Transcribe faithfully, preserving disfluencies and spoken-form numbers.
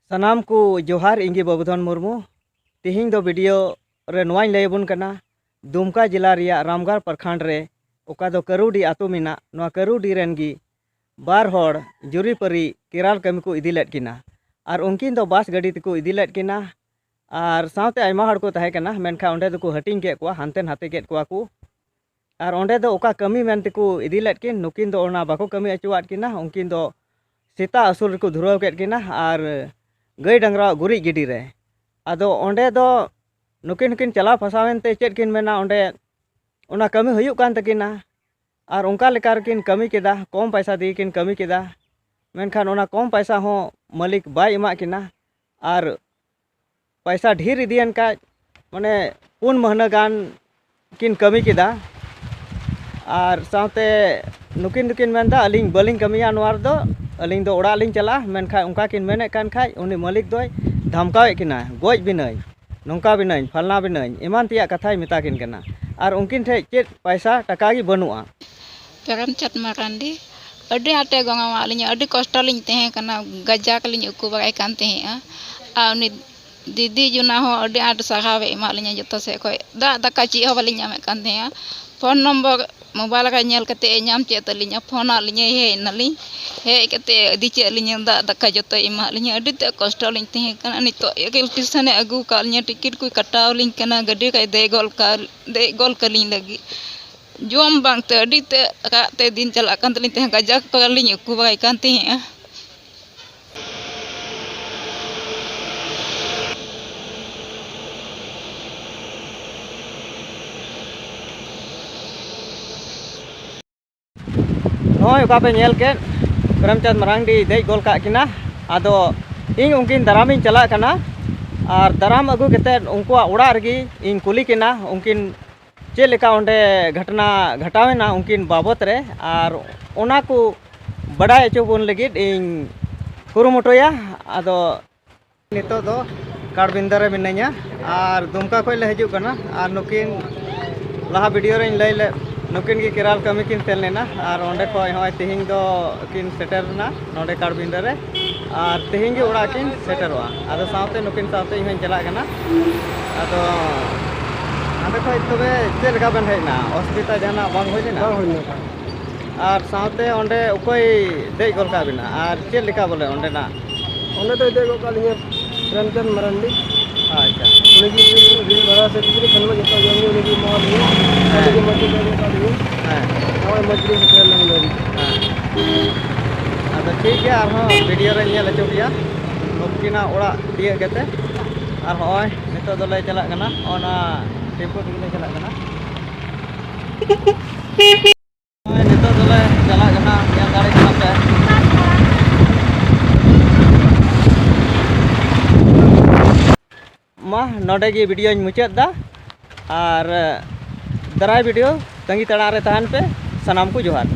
ᱥᱟᱱᱟᱢ ᱠᱚ ᱡᱚᱦᱟᱨ, ᱤᱧ ᱜᱮ ᱵᱟᱹᱵᱩᱫᱷᱚᱱ ᱢᱩᱨᱢᱩ᱾ ᱛᱮᱦᱮᱧ ᱫᱚ video ᱨᱮ ᱱᱚᱣᱟᱧ ᱞᱟᱹᱭ ᱟᱵᱚᱱ ᱠᱟᱱᱟ, ᱫᱩᱢᱠᱟ ᱡᱮᱞᱟ ᱨᱮᱭᱟᱜ ᱨᱟᱢᱜᱟᱲ ᱯᱨᱚᱠᱷᱚᱸᱰ ᱨᱮ ᱚᱠᱟ ᱫᱚ ᱠᱟᱹᱨᱩᱰᱤ ᱟᱛᱳ ᱢᱮᱱᱟᱜ, ᱱᱚᱣᱟ ᱠᱟᱹᱨᱩᱰᱤ ᱨᱮᱱ ᱜᱮ ᱵᱟᱨ ᱦᱚᱲ ᱡᱩᱨᱤᱯᱟᱹᱨᱤ ᱠᱮᱨᱟᱞ ᱠᱟᱹᱢᱤ ᱠᱚ ᱤᱫᱤ ᱞᱮᱫ ᱠᱤᱱᱟ᱾ ᱟᱨ ᱩᱱᱠᱤᱱ ᱫᱚ ᱵᱟᱥ ᱜᱟᱹᱰᱤ ᱛᱮᱠᱚ ᱤᱫᱤ ᱞᱮᱫ ᱠᱤᱱᱟ᱾ ᱟᱨ ᱥᱟᱶᱛᱮ ᱟᱭᱢᱟ ᱦᱚᱲ ᱠᱚ ᱛᱟᱦᱮᱸ ᱠᱟᱱᱟ, ᱢᱮᱱᱠᱷᱟᱱ ᱚᱸᱰᱮ ᱫᱚᱠᱚ ᱦᱟᱹᱴᱤᱧ ᱠᱮᱫ ᱠᱚᱣᱟ, ᱦᱟᱱᱛᱮ ᱱᱟᱛᱮ ᱠᱮᱫ ᱠᱚᱣᱟ ᱠᱚ᱾ ᱟᱨ ᱚᱸᱰᱮ ᱫᱚ ᱚᱠᱟ ᱠᱟᱹᱢᱤ ᱢᱮᱱ ᱛᱮᱠᱚ ᱤᱫᱤ ᱞᱮᱫ ᱠᱤᱱ, ᱱᱩᱠᱤᱱ ᱫᱚ ᱚᱱᱟ ᱵᱟᱠᱚ ᱠᱟᱹᱢᱤ ᱦᱚᱪᱚᱣᱟᱫ ᱠᱤᱱᱟ᱾ ᱩᱱᱠᱤᱱ ᱫᱚ ᱥᱮᱛᱟ ᱟᱹᱥᱩᱞ ᱨᱮᱠᱚ ᱫᱷᱩᱨᱟᱹᱣ ᱠᱮᱫ ᱠᱤᱱᱟ ᱟᱨ ᱜᱟᱹᱭ ᱰᱟᱝᱨᱟ ᱜᱩᱨᱤᱡ ᱜᱤᱰᱤ ᱨᱮ᱾ ᱟᱫᱚ ᱚᱸᱰᱮ ᱫᱚ ᱱᱩᱠᱤᱱ ᱦᱚᱸᱠᱤᱱ ᱪᱟᱞᱟᱣ ᱯᱷᱟᱥᱟᱣᱮᱱ ᱛᱮ ᱪᱮᱫ ᱠᱤᱱ ᱢᱮᱱᱟ, ᱚᱸᱰᱮ ᱚᱱᱟ ᱠᱟᱹᱢᱤ ᱦᱩᱭᱩᱜ ᱠᱟᱱ ᱛᱟᱹᱠᱤᱱᱟ᱾ ᱟᱨ ᱚᱱᱠᱟ ᱞᱮᱠᱟ ᱨᱮᱠᱤᱱ ᱠᱟᱹᱢᱤ ᱠᱮᱫᱟ, ᱠᱚᱢ ᱯᱚᱭᱥᱟ ᱛᱮᱜᱮ ᱠᱤᱱ ᱠᱟᱹᱢᱤ ᱠᱮᱫᱟ᱾ ᱢᱮᱱᱠᱷᱟᱱ ᱚᱱᱟ ᱠᱚᱢ ᱯᱚᱭᱥᱟ ᱦᱚᱸ ᱢᱟᱹᱞᱤᱠ ᱵᱟᱭ ᱮᱢᱟᱜ ᱠᱤᱱᱟ᱾ ᱟᱨ ᱯᱚᱭᱥᱟ ᱰᱷᱮᱨ ᱤᱫᱤᱭᱮᱱ ᱠᱷᱟᱡ, ᱢᱟᱱᱮ, ᱯᱩᱱ ᱢᱟᱹᱦᱱᱟᱹ ᱜᱟᱱ ᱠᱤᱱ ᱠᱟᱹᱢᱤ ᱠᱮᱫᱟ᱾ ᱟᱨ ᱥᱟᱶᱛᱮ ᱱᱩᱠᱤᱱ ᱫᱚᱠᱤᱱ ᱢᱮᱱᱫᱟ, "ᱟᱹᱞᱤᱧ ᱵᱟᱹᱞᱤᱧ ᱠᱟᱹᱢᱤᱭᱟ ᱱᱚᱣᱟ ᱨᱮᱫᱚ, ᱟᱹᱞᱤᱧ ᱫᱚ ᱚᱲᱟᱜ ᱞᱤᱧ ᱪᱟᱞᱟᱜᱼᱟ", ᱢᱮᱱᱠᱷᱟᱱ ᱚᱱᱠᱟ ᱠᱤᱱ ᱢᱮᱱᱮᱫ ᱠᱟᱱ ᱠᱷᱟᱡ, ᱩᱱᱤ ᱢᱟᱹᱞᱤᱠ ᱫᱚᱭ ᱫᱷᱟᱢᱠᱟᱣᱮᱫ ᱠᱤᱱᱟ, "ᱜᱚᱡ ᱵᱤᱱᱟᱹᱧ, ᱱᱚᱝᱠᱟ ᱵᱤᱱᱟᱹᱧ, ᱯᱷᱟᱞᱱᱟ ᱵᱤᱱᱟᱹᱧ", ᱮᱢᱟᱱ ᱛᱮᱭᱟᱜ ᱠᱟᱛᱷᱟᱭ ᱢᱮᱛᱟ ᱠᱤᱱ ᱠᱟᱱᱟ᱾ ᱟᱨ ᱩᱱᱠᱤᱱ ᱴᱷᱮᱡ ᱪᱮᱫ ᱯᱚᱭᱥᱟ ᱴᱟᱠᱟ ᱜᱮ ᱵᱟᱹᱱᱩᱜᱼᱟ᱾ ᱯᱨᱮᱢᱪᱟᱸᱫᱽ ᱢᱟᱨᱟᱱᱰᱤ ᱟᱹᱰᱤ ᱟᱸᱴᱮ ᱜᱚᱝᱟᱣᱟᱫ ᱞᱤᱧᱟ, ᱟᱹᱰᱤ ᱠᱚᱥᱴᱚ ᱞᱤᱧ ᱛᱟᱦᱮᱸ ᱠᱟᱱᱟ, ᱜᱟᱡᱟᱠ ᱞᱤᱧ ᱩᱠᱩ ᱵᱟᱲᱟᱭ ᱠᱟᱱ ᱛᱟᱦᱮᱸᱜᱼᱟ᱾ ᱟᱨ ᱩᱱᱤ ᱫᱤᱫᱤ ᱡᱚᱱᱟ ᱦᱚᱸ ᱟᱹᱰᱤ ᱟᱸᱴ ᱥᱟᱨᱦᱟᱣᱮ ᱮᱢᱟᱜ ᱞᱤᱧᱟ ᱡᱚᱛᱚ ᱥᱮᱫ ᱠᱷᱚᱡ᱾ ᱫᱟᱜ ᱫᱟᱠᱟ ᱪᱮᱫ ᱦᱚᱸ ᱵᱟᱹᱞᱤᱧ ᱧᱟᱢᱮᱫ ᱠᱟᱱ ᱛᱟᱦᱮᱸᱜᱼᱟ᱾ ᱯᱷᱳᱱ ᱱᱚᱢᱵᱚᱨ ᱢᱳᱵᱟᱭᱤᱞ ᱨᱮ ᱧᱮᱞ ᱠᱟᱛᱮ ᱮ ᱧᱟᱢ ᱪᱮᱫ ᱛᱟᱹᱞᱤᱧᱟ, ᱯᱷᱳᱱᱟᱫ ᱞᱤᱧᱟᱹᱭ, ᱦᱮᱡ ᱮᱱᱟᱞᱤᱧ᱾ ᱦᱮᱡ ᱠᱟᱛᱮ ᱤᱫᱤ ᱪᱮᱫ ᱞᱤᱧᱟᱹ, ᱫᱟᱜ ᱫᱟᱠᱟ ᱡᱚᱛᱚᱭ ᱮᱢᱟᱜ ᱞᱤᱧᱟᱹ᱾ ᱟᱹᱰᱤ ᱛᱮᱫ ᱠᱚᱥᱴᱚ ᱞᱤᱧ ᱛᱟᱦᱮᱸ ᱠᱟᱱᱟ᱾ ᱱᱤᱛᱚᱜ ᱮᱠᱮᱞ ᱴᱤᱥᱚᱱᱮ ᱟᱹᱜᱩ ᱟᱠᱟᱫ ᱞᱤᱧᱟᱹ, ᱴᱤᱠᱤᱴ ᱠᱚᱭ ᱠᱟᱴᱟᱣ ᱞᱤᱧ ᱠᱟᱱᱟ, ᱜᱟᱹᱰᱤ ᱨᱮᱭ ᱫᱮᱡ ᱜᱚᱫ ᱠᱟ-, ᱫᱮᱡ ᱜᱚᱫ ᱠᱟᱹᱞᱤᱧ ᱞᱟᱹᱜᱤᱫ᱾ ᱡᱚᱢ ᱵᱟᱝᱛᱮ ᱟᱹᱰᱤ ᱛᱮᱫ ᱨᱟᱜ ᱛᱮ ᱫᱤᱱ ᱪᱟᱞᱟᱜ ᱠᱟᱱ ᱛᱟᱹᱞᱤᱧ ᱛᱟᱦᱮᱸᱫ, ᱠᱟᱡᱟᱠ ᱯᱟᱨᱟ ᱞᱤᱧ ᱩᱠᱩ ᱵᱟᱲᱟᱭ ᱠᱟᱱ ᱛᱟᱦᱮᱸᱫᱼᱟ᱾ ᱱᱚᱜᱼᱚᱭ ᱚᱠᱟ ᱯᱮ ᱧᱮᱞ ᱠᱮᱫ, ᱯᱨᱮᱢᱪᱟᱸᱫᱽ ᱢᱟᱨᱟᱝᱰᱤ ᱫᱮᱡ ᱜᱚᱞ ᱠᱟᱜ ᱠᱤᱱᱟ᱾ ᱟᱫᱚ ᱤᱧ ᱩᱱᱠᱤᱱ ᱫᱟᱨᱟᱢᱤᱧ ᱪᱟᱞᱟᱜ ᱠᱟᱱᱟ, ᱟᱨ ᱫᱟᱨᱟᱢ ᱟᱹᱜᱩ ᱠᱟᱛᱮᱫ ᱩᱱᱠᱩᱣᱟᱜ ᱚᱲᱟᱜ ᱨᱮᱜᱮ ᱤᱧ ᱠᱩᱞᱤ ᱠᱤᱱᱟ, ᱩᱱᱠᱤᱱ ᱪᱮᱫ ᱞᱮᱠᱟ ᱚᱸᱰᱮ ᱜᱷᱚᱴᱚᱱᱟ ᱜᱷᱚᱴᱟᱣᱮᱱᱟ ᱩᱱᱠᱤᱱ ᱵᱟᱵᱚᱛ ᱨᱮ, ᱟᱨ ᱚᱱᱟ ᱠᱚ ᱵᱟᱰᱟᱭ ᱦᱚᱪᱚ ᱵᱚᱱ ᱞᱟᱹᱜᱤᱫ ᱤᱧ ᱠᱩᱨᱩᱢᱩᱴᱩᱭᱟ᱾ ᱟᱫᱚ ᱱᱤᱛᱚᱜ ᱫᱚ ᱠᱟᱲᱵᱤᱱᱫᱟ ᱨᱮ ᱢᱤᱱᱟᱹᱧᱟ ᱟᱨ ᱫᱩᱢᱠᱟ ᱠᱷᱚᱱ ᱞᱮ ᱦᱤᱡᱩᱜ ᱠᱟᱱᱟ᱾ ᱟᱨ ᱱᱩᱠᱤᱱ ᱞᱟᱦᱟ video ᱨᱮᱧ ᱞᱟᱹᱭ ᱞᱮᱫ, ᱱᱩᱠᱤᱱ ᱜᱮ ᱠᱮᱨᱟᱞ ᱠᱟᱹᱢᱤ ᱠᱤᱱ ᱥᱮᱱ ᱞᱮᱱᱟ ᱟᱨ ᱚᱸᱰᱮ ᱠᱷᱚᱱ ᱱᱚᱜᱼᱚᱭ ᱛᱮᱦᱮᱧ ᱫᱚ ᱠᱤᱱ ᱥᱮᱴᱮᱨ ᱮᱱᱟ ᱱᱚᱰᱮ ᱠᱟᱲᱵᱤᱱᱰᱟᱹ ᱨᱮ᱾ ᱟᱨ ᱛᱮᱦᱮᱧ ᱜᱮ ᱚᱲᱟᱜ ᱠᱤᱱ ᱥᱮᱴᱮᱨᱚᱜᱼᱟ᱾ ᱟᱫᱚ ᱥᱟᱶᱛᱮ ᱱᱩᱠᱤᱱ ᱥᱟᱶᱛᱮ ᱤᱧ ᱦᱚᱸᱧ ᱪᱟᱞᱟᱜ ᱠᱟᱱᱟ᱾ ᱟᱫᱚ ᱦᱟᱸᱰᱮ ᱠᱷᱚᱱ ᱛᱚᱵᱮ ᱪᱮᱫ ᱞᱮᱠᱟ ᱵᱮᱱ ᱦᱮᱡ ᱮᱱᱟ? ᱚᱥᱩᱵᱤᱫᱷᱟ ᱡᱟᱦᱟᱱᱟᱜ ᱵᱟᱝ ᱦᱩᱭ ᱞᱮᱱᱟ? ᱵᱟᱝ ᱦᱩᱭ ᱞᱮᱱᱟ᱾ ᱟᱨ ᱥᱟᱶᱛᱮ ᱚᱸᱰᱮ ᱚᱠᱚᱭ ᱫᱮᱡ ᱜᱚᱫ ᱠᱟᱜ ᱵᱤᱱᱟ? ᱟᱨ ᱪᱮᱫ ᱞᱮᱠᱟ ᱵᱚᱞᱮ ᱚᱸᱰᱮᱱᱟᱜ? ᱚᱸᱰᱮ ᱫᱚᱭ ᱫᱮᱡ ᱜᱚᱫ ᱠᱟᱜ ᱞᱤᱧᱟᱹ ᱯᱨᱮᱢᱪᱟᱸᱫᱽ ᱢᱟᱨᱟᱱᱰᱤ᱾ ᱟᱪᱪᱷᱟ᱾ ᱩᱱᱤ ᱜᱮ ᱵᱤᱞ ᱵᱷᱟᱲᱟ ᱥᱮ ᱠᱤᱪᱨᱤᱡ ᱠᱷᱟᱹᱰᱩᱣᱟᱹᱜ ᱡᱚᱛᱚ ᱡᱚᱢ ᱧᱩ ᱩᱱᱤ ᱜᱮ ᱮᱢᱟᱣᱟᱫ ᱞᱤᱧᱟ᱾ ᱦᱮᱸ᱾ ᱟᱹᱰᱤ ᱜᱮ ᱢᱚᱡᱽ ᱜᱮ ᱫᱮᱡ ᱜᱚᱫ ᱠᱟᱜ ᱞᱤᱧᱟᱹ᱾ ᱦᱮᱸ᱾ ᱱᱚᱜᱼᱚᱭ ᱢᱚᱡᱽ ᱜᱮᱞᱤᱧ ᱥᱮᱴᱮᱨ ᱞᱮᱱ ᱫᱚ᱾ ᱦᱮᱸ᱾ ᱟᱫᱚ ᱴᱷᱤᱠ ᱜᱮᱭᱟ, ᱟᱨᱦᱚᱸ ᱵᱷᱤᱰᱤᱭᱳ ᱨᱮ ᱧᱮᱞ ᱦᱚᱪᱚ ᱯᱮᱭᱟ ᱱᱩᱠᱤᱱᱟᱜ ᱚᱲᱟᱜ ᱛᱤᱭᱟᱹᱜ ᱠᱟᱛᱮ᱾ ᱟᱨ ᱦᱚᱸᱜᱼᱚᱭ ᱱᱤᱛᱚᱜ ᱫᱚᱞᱮ ᱪᱟᱞᱟᱜ ᱠᱟᱱᱟ, ᱚᱱᱟ ᱴᱮᱢᱯᱩ ᱛᱮᱜᱮ ᱞᱮ ᱪᱟᱞᱟᱜ ᱠᱟᱱᱟ᱾ ᱱᱚᱜᱼᱚᱭ ᱱᱤᱛᱚᱜ ᱫᱚᱞᱮ ᱪᱟᱞᱟᱜ ᱠᱟᱱᱟ, ᱧᱮᱞ ᱫᱟᱲᱮᱭᱟᱜ ᱠᱟᱱᱟ ᱯᱮ᱾ ᱢᱟ ᱱᱚᱰᱮ ᱜᱮ ᱵᱷᱤᱰᱤᱭᱳᱧ ᱢᱩᱪᱟᱹᱫ ᱮᱫᱟ, ᱟᱨ ᱫᱟᱨᱟᱭ ᱵᱷᱤᱰᱤᱭᱳ ᱛᱟᱺᱜᱤ ᱛᱟᱲᱟᱜ ᱨᱮ ᱛᱟᱦᱮᱱ ᱯᱮ᱾ ᱥᱟᱱᱟᱢ ᱠᱚ ᱡᱚᱦᱟᱨ᱾